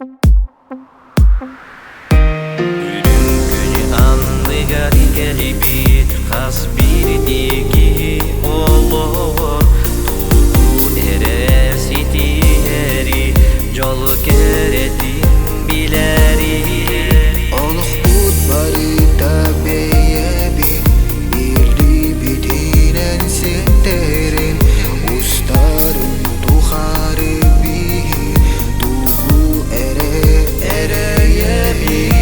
Үрүҥ күнү анныгар кэлбит хас биирдии киһи олоҕор тугу эрэ ситиһэри, дьолу кэрэтин билэри. Олохпут барыта бэйэбит илиибитинэн ситэрин, устарын тухары биһи тугу эрэ эрэйэбит.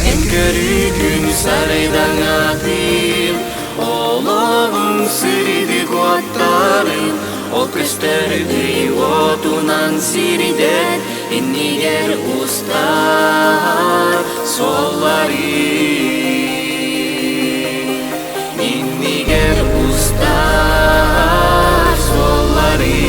Эн көрүүгүн сарыдаҥатыым, олоҕуҥ сырдык уоттарын, ол көстөр ый уотунан сирдэр, иннигэр устар суоллары. Иннигэр устар суоллары.